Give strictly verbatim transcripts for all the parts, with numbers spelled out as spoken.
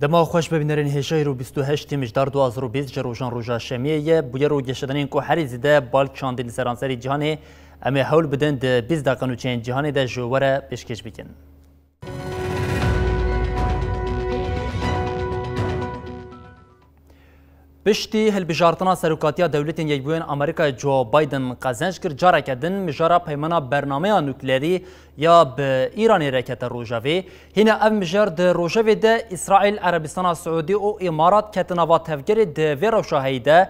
Dema xweş be bînerên hêja, îro bîst û heştê Mijdar du hazar û bîst ji rojan roja şemiyê ye. Bûyer û geşedanên ku herî zêde bal kişandin li seranserî cîhanê, em ê hewl bidin di bîst deqa nûçeyên cîhanê de ji we re pêşkêş bikin. Piştî hilbijartina Serokatiya Dewletên Yekbûyên Amerîkayê Joe Biden qezenc kir, careke din mijara peymana bernameya nuklerî ya bi Îranê re kete rojevê. Hîna ev mijar di rojevê de Îsraîl, Erebistana Siûdî û Îmarat ketin nava tevgerê. Di vê rewşa heyî de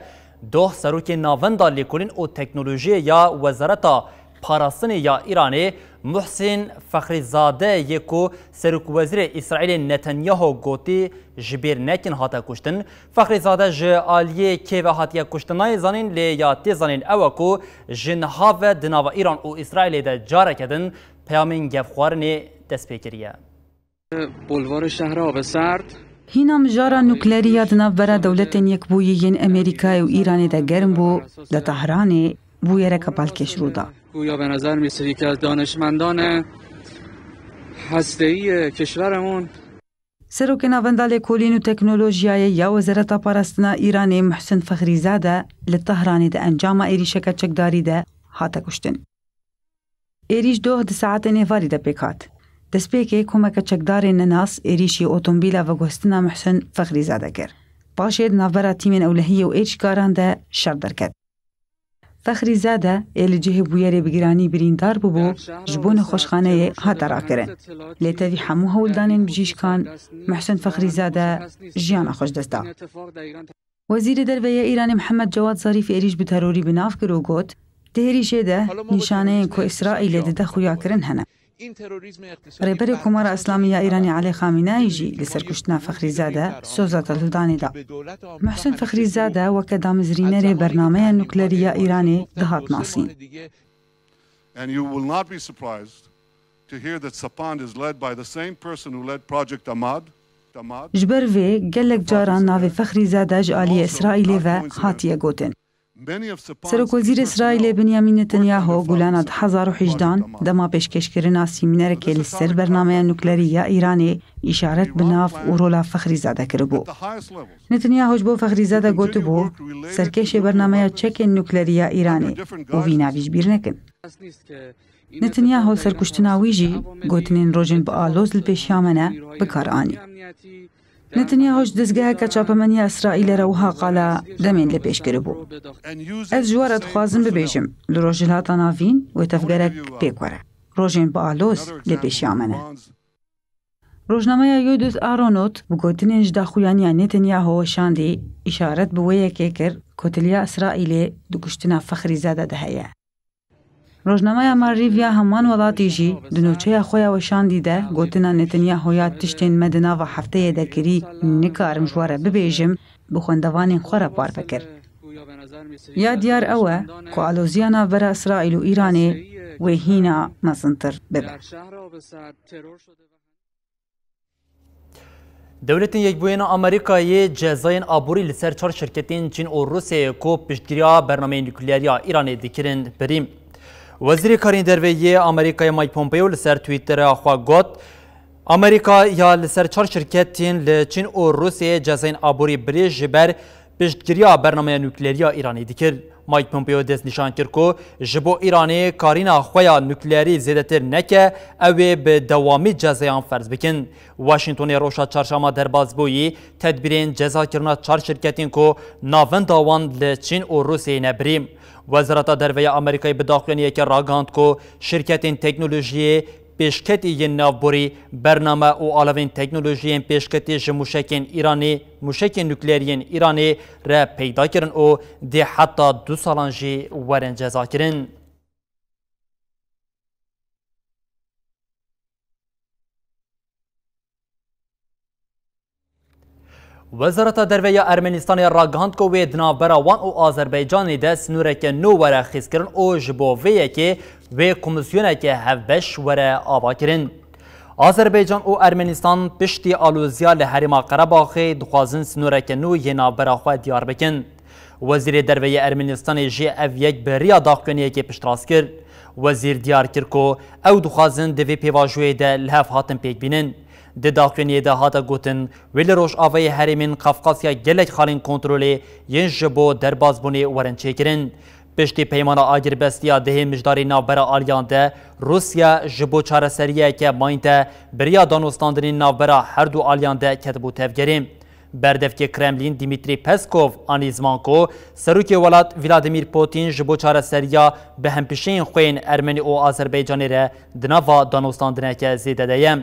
doh serokê Navenda Lêkolîn û Teknolojiyê ya Wezareta Parastinê ya Îranê Muhsîn Fexrîzade yê ku Serokwezîrê Îsraîlê Netanyahu gotî ji bîr nekin hate kuştin. Fexrîzade ji aliyê kê ve hatiye kuştin nayê zanîn, lê ya tê zanîn ew e ku ji niha ve di nava Îran û Îsraîlê de careke din peyamên gefxwarinê dest pê kiriye. بلوار شهر آب سرد. Hîna mijara nuklerî ya di navbera Dewletên Yekbûyî yên Amerîkayê û Îranê de germ bû, li Tehranê bûyereke balkêş rû da. گویا به نظر می‌رسه یکی از دانشمندان هسته‌ای کشورمون. Serokê Navenda Lêkolîn û Teknolojiyayê ya Wezareta Parastina Îranê Muhsin Fexrîzade li Tehranê di encama êrîşeke çekdarî de hate kuştin. Êrîş doh di saetên êvarî de pêk hat. Destpêkê komeke çekdarên nenas êrîşî otomobîla veguhestina Muhsin Fexrîzade kir. Paşê di navbera tîmên ewlehiyê û êrîşkaran de şer derket. Fexrîzade ê li cihê bûyerê bi giranî birîndar bûbû, ji bo nexweşxaneyê hate rakirin. Lê tevî hemû hewldanên bijîşkan Muhsin Fexrîzade jiyana xwe ji dest da. Wezîrê Derve yê Îranê Mihemed Cewad Zarîf êrîş bi terorî bi nav kir û got, di êrîşê de nîşaneyên ku Îsraîlê dide xuyakirin hene. Rêberê Komara Îslamî ya Îranê Elî Xamînayî jî li ser kuştina Fexrîzade soza tevlidanê da. Muhsin Fexrîzade weke damezrînerê bernameya nuklerî ya Îranê dihat nasîn. And you will not be surprised to hear that Sapand is led by the same person who led Project Ahmad. Ji ber vê gelek caran navê Fexrîzade ji aliyê Îsraîlê ve hatiye gotin. Serokwezîrê Îsraîlê Binyamîn Netanyahu Gulana du hezar û hejdehan dema pêşkêşkirina sîmînerekê li ser bernameya nuklerî ya Îranê îşaret bi nav û rola Fexrîzade kiribû. Netanyahu ji bo Fexrîzade gotibû, serkêşê bernameya çekên nuklerî ya Îranê û vî navî ji bîr nekin. Netanyahu serkuştina wî jî gotinên rojên bi aloz li pêşiya me ne bi kar anî. Netanyahu ji dezgeheke çapemeniya Îsraîlê re wiha qala demên li pêş kiribû. Ez ji we re dixwazim bibêjim, li Rojhilata Navîn wê tevgerek pêk were. Rojên bi aloz lê pêşiya me ne. Rojnameya Yedioth Ahronot bi gotinên ji daxuyaniya Netanyahu weşandî, îşaret bi wê yekê kir ku tiliya Îsraîlê di kuştina Fexrîzade de heye. Rojnameya Maariv ya heman welatî jî di nûçeya xwe ya weşandî de gotina Netanyahu ya tiştên me di nava hefteyê de kirî nikarim ji we re bibêjim, bi xwendevanên xwe re parve kir. Ya diyar ew e ku aloziya navbera Îsraîl û Îranê wê hîna mezintir bibe. Dewletên Yekbûyên Amerîkayê cezayên aborî li ser çar şirketên Çîn û Rûsyayê ku piştgiriya bernameyê nukleerî ya Îranê dikirin, birî. Wezîrê Karên Derve yê Amerîkayê Mike Pompeo li ser Twitter'a xwe got, Amerîka ya li ser çar şirketên li Çîn û Rûsyayê cezayên aborî birî ji ber piştgiriya bernameya nukleerî ya Îranê dikir. Mike Pompeo destnîşan kir ku ji bo Îranê karîna xwe ya nukleerî zêdetir neke, ew ê bi dewamî cezayan ferz bikin. Washingtonê roja çarşema derbas bûyî tedbîrên cezakirina çar şirketên ku navenda wan li Çîn û Rûsyayê ne birî. Wezareta Derve ya Amerîkayê bi daxuyaniyeke ragihand ku şirketên teknolojiyê pêşketî yên navborî, bername û alavên teknolojiyên pêşketî ji mûşekên Îranê, mûşekên nukleerî yên Îranê re peyda kirin û dê heta du salan jî werin cezakirin. Wezareta Derve ya Ermenistanê ragihand ku wê di navbera wan û Azerbaycanê de sînoreke nû were xîzkirin û ji bo vê yekê wê komîsyoneke hevbeş were avakirin. Azerbaycan û Ermenistan piştî aloziya li Herêma Qerebaxê dixwazin sînoreke nû yê navbera xwe diyar bikin. Wezîrê Derve yê Ermenistanê jî ev yek bi riya daxuyaniyekê piştrast kir. Wezîr diyar kir ku ew dixwazin di vê pêvajoyê de li hev hatin pêk bînin. Di daxuyaniyê de hate gotin, wê li Rojavayê herêmên Qafqasya gelek xalên kontrolê yên ji bo derbasbûnê werin çêkirin. Piştî peymana agirbestiya dehê mijdarê navbera aliyan de, Rûsya ji bo çareseriyeke mayînde bi riya danûstandinên navbera her du aliyan de ketibû tevgerê. Berdevkê Kremlîn Dmitry Peskov anî ziman ku serokê welat Vladimir Putin ji bo çareseriya bi hempîşeyên xwe yên Ermenî û Azerbaycanê re di nava danûstandineke zêde de ye.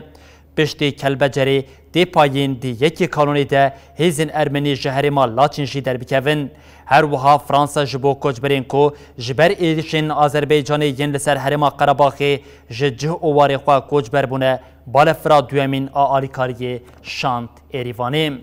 Piştî kelbecerê tê payîn di yekê Kanûnê de hêzên Ermenî ji herêma Laçin jî derbikevin. Her wiha Fransa ji bo koçberên ku ji ber êrişên Azerbaycanê yên li ser herêma Qerebaxê ji cih û warê xwe koçber bûne, balefira duyemîn a alîkariyê şand Êrîvanê.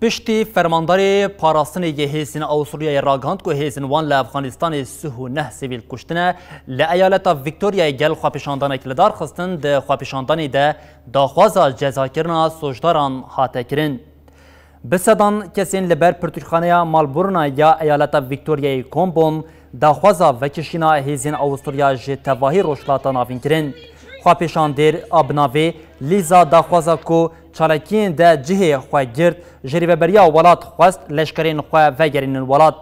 Piştî fermandarê parastinê yê hêzên Awusturyayê ragihand ku hêzên wan li Efxanistanê sih û neh sivîl kuştine, li eyaleta Victoriayê gel xwepêşandanek li dar xistin, di xwepêşandanê de daxwaza cezakirina sûcdaran hate kirin. Bi sedan kesên li ber pirtûkxaneya Malburna ya eyaleta Victoriayê kom bûn, daxwaza vekişîna hêzên Awusturya ji tevahî Rojhilata Navîn kirin. Xwepêşandêr a bi navê Lîza daxwaza ku çalakiyên de cihê xwe girt, ji rêveberiya welat xwest leşkerên xwe vegerînin welat.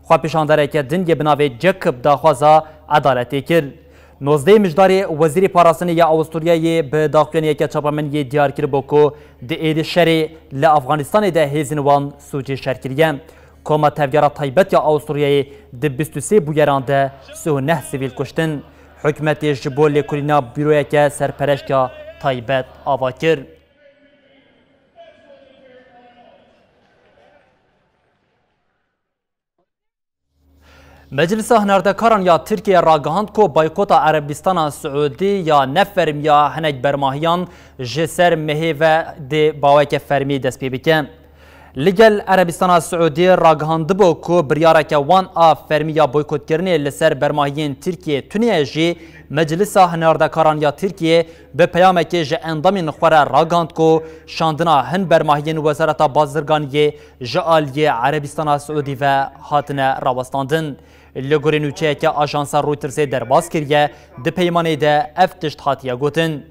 Xwepêşandereke din yê bi navê Jacob daxwaza edaletê kir. Nozdehê Mijdarê, Wezîrê Parastinê ya Awusturyayê bi daxuyaniyeke çapemeniyê diyar kiribû ku di êdî şerê li Afganistanê de hêzên wan sûcê şer kiriye. Koma Tevgera Taybet ya Awusturyayê di bîst û sê bûyeran de sih û neh sivîl kuştin. Hikûmetê ji bo lêkolîna bîroyeke serpereşt ya taybet ava kir. Meclisa Hinardekaran ya Tirkiyeyê ragihand ku baykota Erebistana Siûdî ya nefermiya hinek bermahiyan ji ser mehê ve dê baweke fermî dest pê bike. Li gel Erebistana Siûdî ragihandibû ku biryareke wan a fermî ya boykotkirinê li ser bermahiyên Tirkiyê tune ye jî, Meclisa Hinardekaran ya Tirkiyê bi peyamekê ji endamên xwe re ragihand ku şandina hin bermahiyên Wezareta Bazirganiyê ji aliyê Erebistana Siûdî ve hatine rawestandin. Li gorî nûçeyeke ajansa Reutersê derbas kiriye, di peymanê de ev tişt hatiye gotin: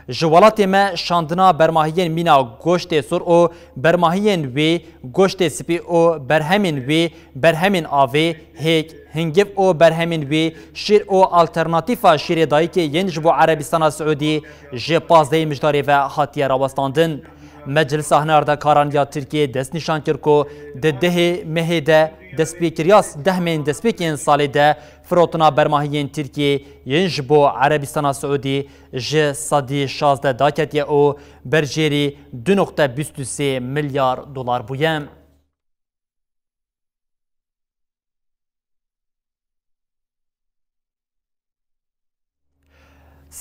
Ji welatê me şandina bermahiyên mîna goştê sor û bermahiyên wî, goştê spî û berhemên wî, berhemên avê, hêk, hingiv û berhemên wî, şîr û alternatîfa şîrê dayikê yên ji bo Erebistana Siûdî ji pazdehê Mijdarê ve hatiye rawestandin. Meclisa Hinardekaran ya Tirkiyê destnîşan kir ku di dehê mehê de destpêkiriya dehmên destpêkên salê de firotina bermahiyên Tirkiyê yên ji bo Erebistana Siûdî ji sedî şazdeh daketiye û berjêrî du noqte bîst û sê milyar dolar bûye.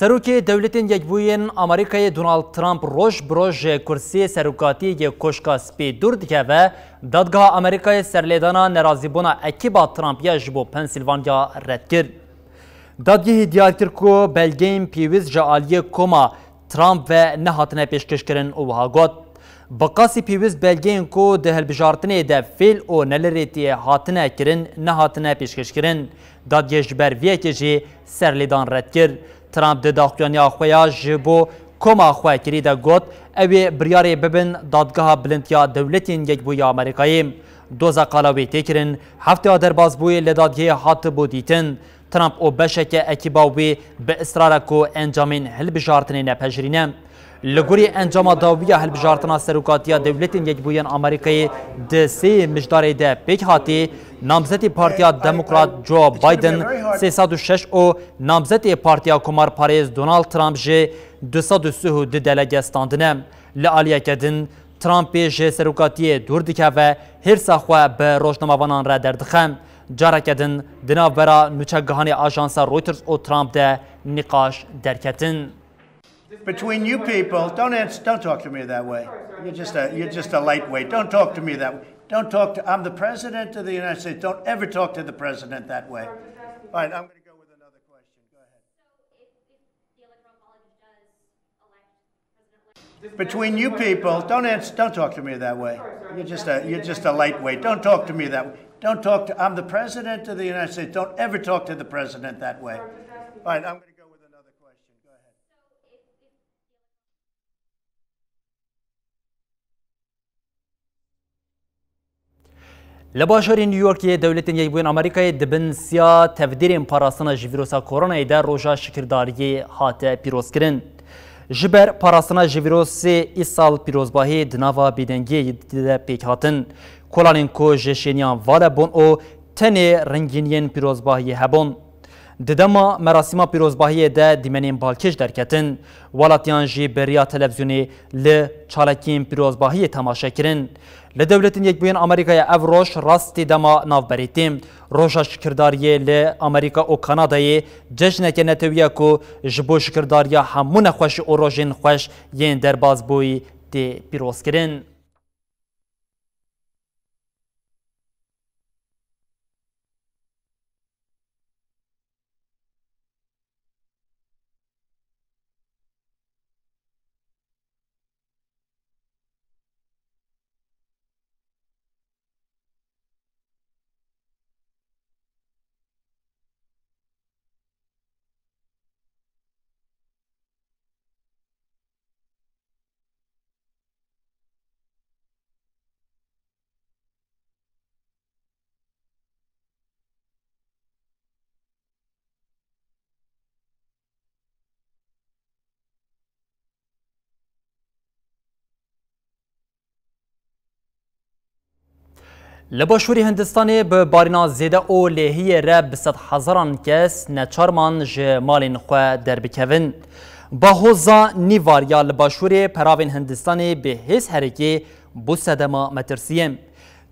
Serokê Dewletên Yekbûyên Amerîkayê Donald Trump roj bi roj ji kursiyê serokatiyê yê Koşka Spî dûr dikeve, Dadgeha Amerîkayê serlêdana nerazîbûna ekîba Trump ya ji bo Pensilvanya red kir. Dadgehê diyar kir ku belgeyên pêwîst ji aliyê koma Trump ve nehatine pêşkêşkirin û wiha got, Bi qasî pêwîst belgeyên ku di hilbijartinê de fêl û nelirêtiyê hatine kirin, nehatine pêşkêşkirin. Dadgeh ji ber vê yekê jî serlêdan red kir. Trump di daxuyaniya xwe ya ji bo koma xwe kirî de got, ew ê biryarê bibin Dadgeha Bilind ya Dewletên Yekbûyî ya Amerîkayê. Doza qala wê tê kirin, heftêya derbasbûyî li dadgehê hatibû dîtin. Trump û beşeke ekîba wî bi israr e ku encamên hilbijartinê nepejirîne. Li gorî encama dawî ya hilbijartina serokatiya Dewletên Yekbûyî yên Amerîkayê di sê mijdarê de pêk hatî, namzetê Partiya Demokrat Joe Biden sê sed û şeş û namzetê Partiya Komarparêz Donald Trump jî du sed û sî û du delege standine. Li aliyeke din, Trumpê ji serokatiyê dûr dikeve, hêrsa xwe bi rojnamevanan re derdixe. Careke din di navbera nûçegihanê ajansa Reuters û Trump de nîqaş derketin. Between you people, don't ans- don't talk to me that way. You're just a you're just a lightweight. Don't talk to me that way. Don't talk to I'm the president of the United States. Don't ever talk to the president that way. All right, I'm going to go with another question. Go ahead. Between you people, don't ans- don't talk to me that way. You're just a you're just a lightweight. Don't talk to me that way. Don't talk to I'm the president of the United States. Don't ever talk to the president that way. All right, I'm going to go with another question. Go ahead. Li bajarê New Yorkê Dewletên Yekbûyên Amerîkayê di bin siya tevdîrên parastina ji vîrusa koronayê de roja şikirdariyê hate pîrozkirin. Ji ber parastina ji vîrusê îsal pîrozbahî di nava bêdengiyê de pêk hatin. Kolanên ku ji şêniyan vale bûn û tenê rengîniyên pîrozbahiyê hebûn. Di dema merasîma pîrozbahiyê de dîmenên balkêş derketin, welatiyan jî bi riya televîzyonê li çalakiyên pîrozbahiyê temaşe kirin. Li Dewletên Yekbûyên Amerîkayê ev roj rastî dema navberê tê. Roja şikirdariyê li Amerîka û Kanadayê cejneke netewî ye ku ji bo şikirdariya hemû nexweşî û rojên xweş yên derbasbûyî tê pîrozkirin. Li başûrê Hindistanê bi barîna zêde û lêhiyê re bi sedhezaran kes neçar man ji malên xwe derbikevin. Bahoza Nîvar ya li başûrê peravên Hindistanê bi hêz herikê bû sedema metirsiyê.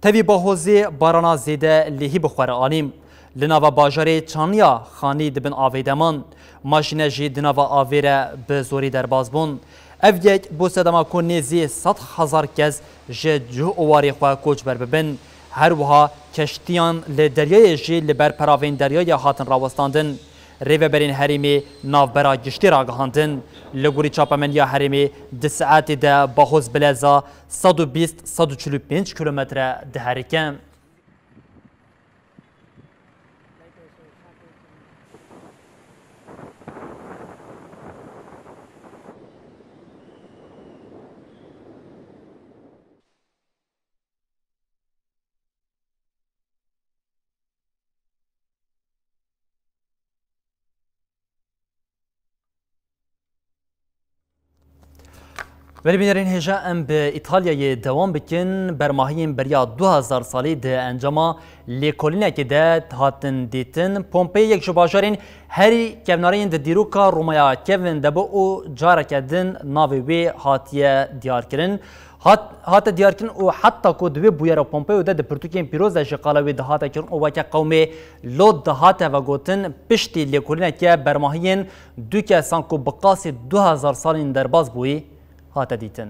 Tevî bahozê barana zêde lêhî bi xwe re anî. Li nava bajarê Çaniya Xanî di bin avê de man. Maşîne jî di nava avê re bi zorî derbas bûn. Ev yek bû sedema ku nêzî sed hezar kes ji cih û warê xwe koçber bibin. Her wiha keştiyan li deryayê jî li ber peravên deryayê hatin rawestandin. Rêveberên herêmê navbera giştî ragihandin. Li gorî çapemeniya herêmê di saetê de bahoz bi leza sed û bîst, sed û çil û pênc kilometre diherike. Belê bînerên hêja, em bi Îtalyayê dewam bikin. Bermahiyên beriya du hezar salî di encama lêkolînekê de hatin dîtin. Pompeyê yek ji bajarên herî kevnariyên di dîroka Romaya kevin de bû û careke din navê wê hatiye diyarkirin. Hat, hate diyarkirin û heta ku di wê bûyera Pompeo de di pirtûkên pîroz de jî qala wê dihate kirin û weke qewmê Lod dihate vegotin, piştî lêkolîneke bermahiyên du kesan ku bi qasî du hezar salên derbas bûyî hate dîtin.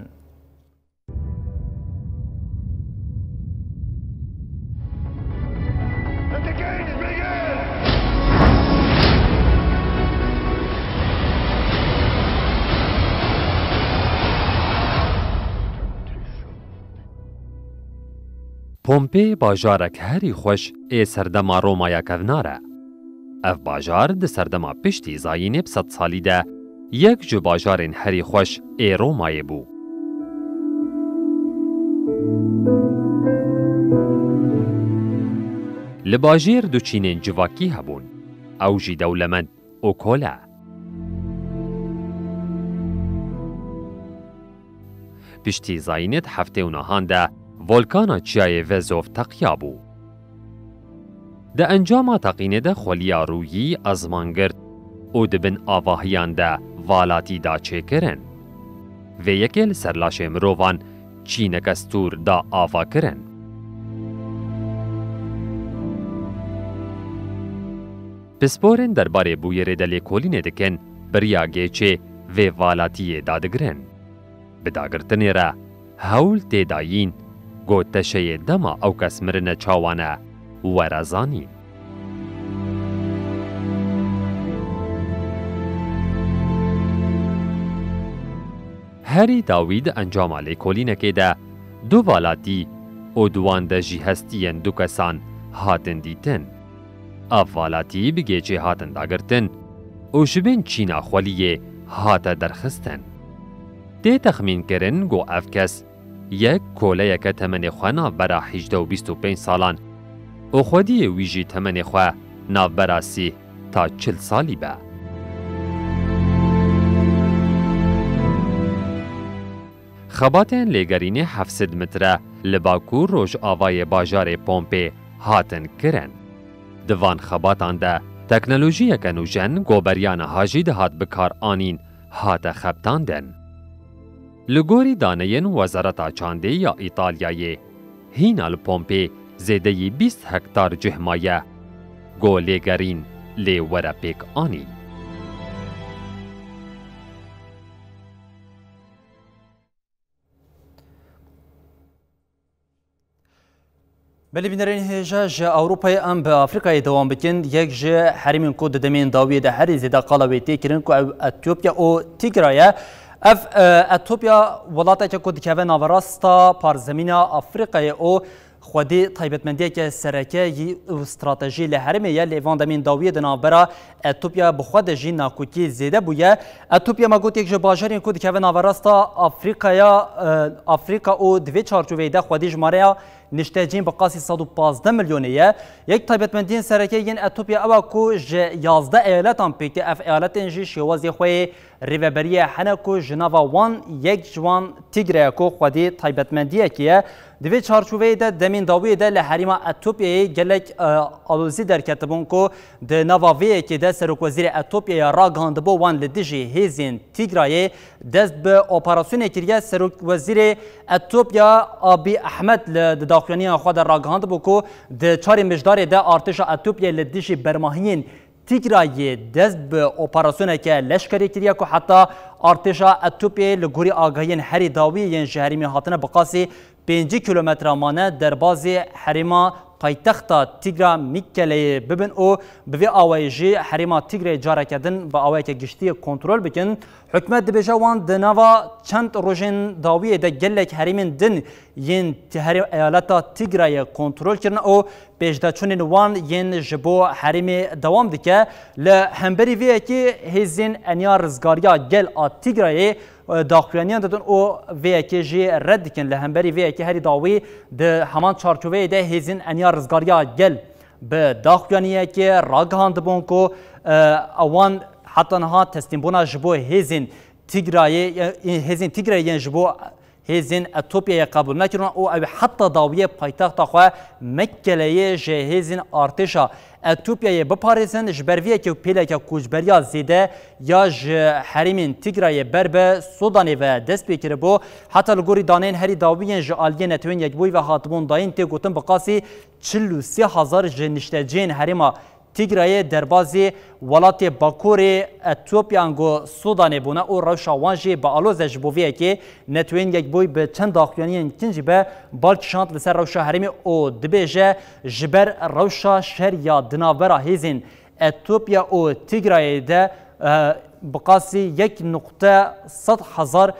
Pompê bajarek herî xweş ê serdema Romaya kevnar e. Ev bajar di serdema piştî zayînê bi sed salî de yek ji bajarên herî xweş ê Romayê bû. Li bajêr du çînên civakî hebûn. ew jî dewlemend û kol e. Piştî zayînê di heftê û nehan de volkana Çiyayê Vezov teqiyabû. Di encama teqînê de xweliya rûyî ezman girt û di bin avahiyan de valatî da çêkirin. Vê yekê li ser laşê mirovan çîneke stûr da ava kirin. Pisporên derbarê bûyerê de lêkolînê dikin, bi riya gêçê vê valatiyê dadigirin. Bi dagirtinê re hewl tê dayîn, ku teşeyê dema ew kes mirine çawan e, were zanîn. Herî dawî di encama lêkolînekê de du valatî û di wan de jî hestiyên du kesan hatin dîtin. Ev valatî bi gêçê hatin dagirtin û ji bin çîna xweliyê hate derxistin. Tê texmînkirin ku ev kes yek koleyeke temenê xwe navbera hejde û bîst û pênc salan û xwediyê wî jî temenê xwe navbera sî ta çil salî be. Xebatên lêgerînê heft sed metre li bakur rojavayê bajarê Pompê hatin kirin. Di van xebatan de teknolojiyeke nûjen ku beriya niha jî dihat bikaranîn hate xebtandin. Li gorî daneyên Wezareta Çandê ya Îtalyayê, hîna li Pompê zêdeyî bîst hektar cih maye ku lêgerîn lê were pêk anîn. Belê bînerên hêja ji Ewropayê em bi Afrîkayê dewam bikin. Yek ji herêmên ku di demên dawiyê de herî zêde qala wê tê kirin ku ew Etiyopya û Tîgra ye. Ev, e, Etiyopya welateke ku dikeve naverasta parzemîna Afrîkayê û xwedî taybetmendiyeke sereke yî û stratejî li herêmê ye, lê van demên dawiyê di navbera Etopya bi xwe de jî nakokî zêde bûye. Etopya me got yek ji bajarên ku dikeve naverasta Afrîkaya, e, Afrîka û di vê çarçoveyê de xwedî jimareya niştecîn bi qasî sed û pazdeh milyonê ye. Yek taybetmendiyên sereke yên Etopya ew e ku ji yazdeh eyaletan pêk tê. Ev eyaletên jî şêwazê xwe yê rêveberiyê hene ku ji nava wan yek ji wan Tîgre ye ku xwedî taybetmendiyekê ye. Di vê çarçoveyê de demên dawiyê de li herêma Etopyayê gelek, e, alozî derketibûn ku di nava vê yekê de Serokwezîrê Etopyaya ragihandibû wan li dijî hêzên Tîgrayê dest bi operasyonê kiriye. Serokwezîrê Etopya Abiy Ahmed li di daxuyaniya xwe de ragihandibû ku di çarê Mijdarê de artêşa Etopyayê li dijî bermahiyên Tîgrayê dest bi operasyoneke leşkerî kiriye ku heta artêşa Etopyayê li gorî agahiyên herî dawî yên ji herêmê hatine bi qasî pêncî kîlometre mane derbazî herêma paytexta Tîgra Mîkeleyê bibin û bi vê awayî jî herêma Tîgreyê careke din bi awayeke giştî kontrol bikin. Hikûmet dibêje wan di nava çend rojên dawiyê de gelek herêmên din yên ti-, herê-, eyaleta Tîgrayê kontrol kirine û pêşdeçûnên wan yên ji bo herêmê dewam dike. Li hemberî vê yekê hêzên Eniya Rizgariya Gel a Tîgrayê, e, daxuyaniyan didin û vê yekê jî red dikin. Li hemberî vê yekê herî dawî di heman çarçoveyê de hêzên Eniya Rizgariya Gel bi daxuyaniyekê ragihandibûn ku, e, ewan heta niha teslîmbûna ji bo hêzên Tîgrayê, e, hêzên Tîgrayê yên ji bo hêzên Etopyayê qebûl nekirine û ew ê heta dawiyê paytexta xwe Mekkeleyê ji hêzên artêşa Etopyayê biparêzin. Ji ber vê yekê û pêleke koçberiya zêde ya ji herêmên Tîgrayê ber bi Sudanê ve dest pê kiribû. Heta li gorî daneyên herî dawî yên ji aliyê Netewên Yekbûyî ve hatibûn dayîn, tê gotin bi qasî çil û sê hezar ji niştecihên herêma Tîgrayê derbazî welatê Bakurê Etiyopya ango Sudanê bûne û rewşa wan jî bi aloz e. Ji bo vê yekê Netewên Yekbûyî bi çend daxuyaniyên kin jî be bal kişand li ser rewşa herêmê û dibêje, ji ber rewşa şer ya di navbera hêzên Etiyopya û Tîgrayê de, e, bi qasî yek nuqte sed hezar,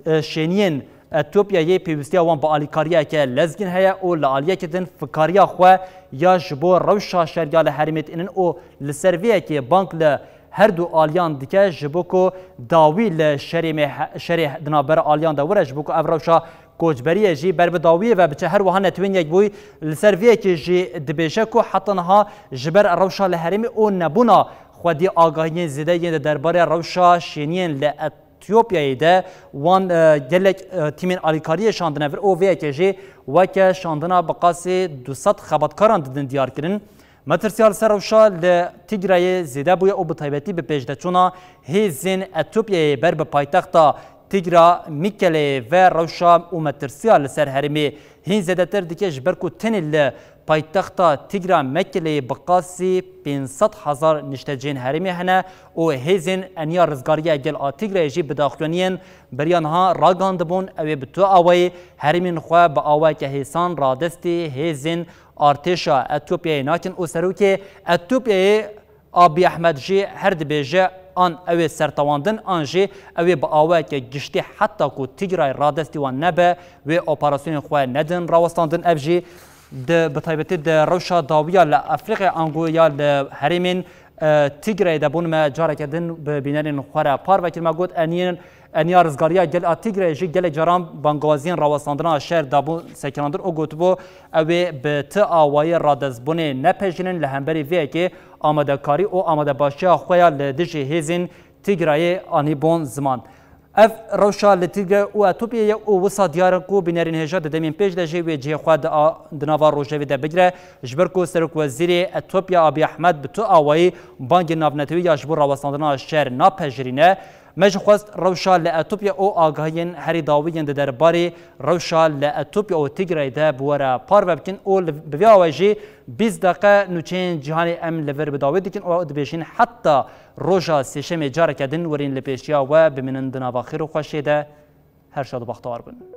e, şêniyên Etiyopyayê pêwîstiya wan bi alîkariyeke lezgîn heye û li aliyekê din fikariya xwe ya ji bo rewşa şer ya li herêmê tînin û li ser vê yekê bang li her du aliyan dike ji bo ku dawî li şerê me he-, şerê di navbera aliyan de were ji bo ku ev rewşa koçberiyê jî ber bi dawiyê ve biçe. Her wiha Netewên Yekbûyî li ser vê yekê jî dibêje ku heta niha ji ber rewşa li herêmê û nebûna Xwedî agahiyên zêde yên di derbarê rewşa şêniyên li Etiyopyayê de wan, e, gelek, e, tîmên alîkariyê şandine vir û vê yekê jî weke şandina bi qasî du sed xebatkaran didin diyarkirin. Metirsiya li ser rewşa li Tigrayê zêde bûye û bi taybetî bi pêşdeçûna hêzên Etiyopyayê ber bi paytexta Tigra Mîkeleyê ve rewşa û metirsiya li ser herêmê hîn zêdetir dike, ji ber ku tenê li paytexta Tigra Mekeleyê bi qasî pênc sed hezar niştecihên herêmê hene û hêzên Eniya Rizgariya Gel a Tigrayê jî bi daxuyaniyên beriya niha ragandibûn, ew ê bi tu awayî herêmên xwe bi awayeke hêsan radestî hêzên artêşa Etiyopyayê nakin û serokê Etiyopyayê Abiy Ahmed jî her dibêje an ew ê sertewandin an jî ew ê bi awayeke giştî heta ku Tigray radestî wan nebe, wê operasyonên xwe nedin rawestandin. Ev jî di, bi taybetî di rewşa dawiya li Efrîqya ango ya li herêmên, e, Tigrayê de bûn. Me careke din bi bînerên xwe re parve kir. Me got, eniyên, Eniya Rizgariya Gel a Tigrayê jî gelek caran bangawaziyên rawestandina şer dabû sekinandin û gotibû, ew ê bi ti awayî radestbûnê nepejirînin, li hemberî vê yekê amadekarî û amadebaşiya xwe ya li dijî hêzên Tigrayê anîbûn ziman. Ev rewşa li Tigre û Etopyayê ye û wisa diyar in ku bînerên hêja di demên pêş de jî wê cihê xwe di a-, di nava rojevê de bigire, ji ber ku Serokwezîrê Etopya Abiy Ahmed bi tu awayî bangên navnetewî ya ji bo rawestandina şer napejirîne. Me jî xwest rewşa li Etopya û agahiyên herî dawî yên di derbarê rewşa li Etopya û Tigrayê de bi we re parve bikin û li, bi vê awayî jî bîst deqe nûçeyên cîhanê em li vir bi dawî dikin û dibêjin heta roja sêşemê careke din werîn li pêşiya we bimînin di nava xêr û xweşiyê de. Her şad û bextewar bin.